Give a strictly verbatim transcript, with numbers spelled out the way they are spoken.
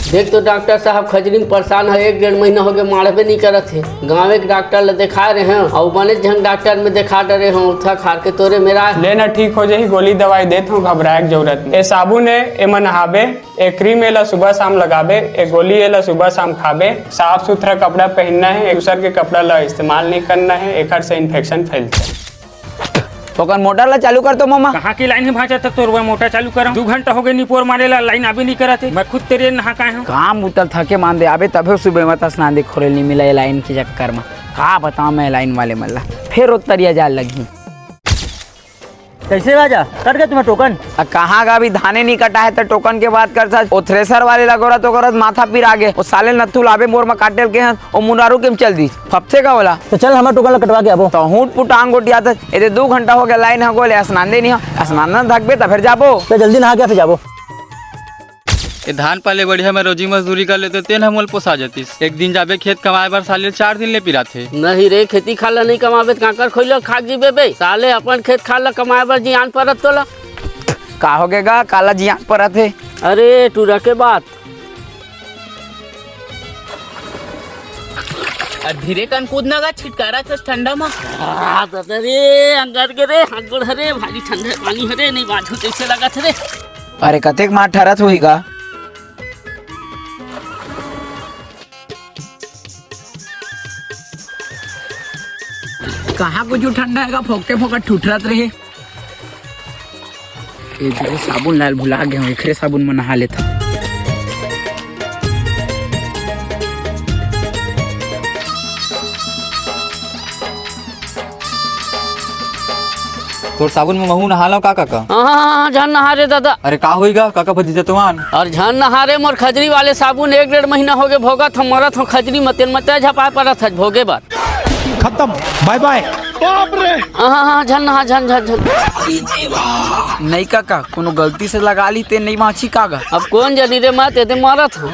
देख तो डॉक्टर साहब, खजरी में परेशान हे, एक डेढ़ महीना होगे, माढ़बे नहीं करत हे। गाँवे के डॉक्टर ला देखा रहे हैं, अउ बने झन डॉक्टर में देखा डरे हो, उठा खार के तोरे मेरा। ले ना, ठीक हो जाही, गोली दवाई देत हो, घबराए के जरूरत नहीं। ए साबुन हे, एमा नहाबे, ए क्रीम एला सुबह शाम लगाबे, ए गोली एला सुबह शाम खाबे, साफ सुथरा कपड़ा पहनना हे, एक दूसर के कपड़ा ला इस्तेमाल नहीं करना हे, एखर से इन्फेक्शन फैलथे। ओकर मोटर ला चालू कर तो मामा। कहाँ के लाइन हे भांचा तक तोर बर मोटर चालू करंव? दू घंटा होगे निपोर मारे ला, लाइन आबे नहीं करत हे। मैं खुद तेरे नहा के आए हूँ। काम उतल थके मान दे आबे, तभे सुबह मत स्नान दे खोरे नहीं मिला ये लाइन के चक्कर में। का बताओ मैं लाइन वाले मन ला, फिर ओतरिया जाए लगी। कैसे राजा, कट गया तुम्हारा टोकन? आ, कहाँ का अभी धाने नहीं कटा है तो टोकन के बात कर सा। ओ थ्रेसर वाले लगोरा तो करत माथा पिरा गे। ओ साले नथु लाबे मोर में काटेल के हन, ओ मुनारू के में चल दी। फपथे का बोला? तो चल, हमारा टोकन ला कटवा के आबो। तो हूट पुटांग गोटिया था। एदे दू घंटा हो गया, लाइन ह गोले, स्नान दे नहीं हो। स्नान न धकबे त फिर जाबो। तो जल्दी नहा के फिर जाबो। ए धान पाले बढ़िया, मैं रोजी मजदूरी कर लेते, तेन ह मोल पोसा जतिस। एक दिन जाबे खेत कमाए बर, साले चार दिन ले पिराथे। नहीं रे, खेती खार ला नहीं कमाबे त कांकर खोइलो खाक जीबे बे। साले अपन खेत खार ला कमाए बर जियान परत तोला। का हो गे गा, काला जियान परत हे? अरे टूरा के बात। अरे धीरे कन कूद ना गा, छिटकारा थस ठंडा मा। आ, ददा रे, अंगर के रे, हाथ गोड़ हरे, भारी ठंडा पानी हरे, नहीं बाजू कैसे लगत हरे। अरे कतेक मार ठरत होही गा? कहाँ कुछ ठंडा हे गा, फोकटे फोकट ठुठरत रहे। ए जो साबुन लाल भुला गए हूँ, एकरे साबुन में नहा लेता। तोर साबुन में महू नहा लो का काका? हाँ, हाँ, हाँ, झन नहा रे दादा। अरे का होई गा काका, भतीजा तुमान? अरे झन नहा रे, मोर खजरी वाले साबुन एक डेढ़ महीना होगे भोगत हम, मरत हम खजरी में, तेन मते झपाए परत हस भोगे बर। खत्म, बाय बाय। हाँ, हाँ, हाँ, झन नहा, झन, झन, झन। नहीं काका, कोनो गलती से लगा ली ते नहीं बाँची का गा? अब कोन जनी रे, मैं तेदे मरत हूँ।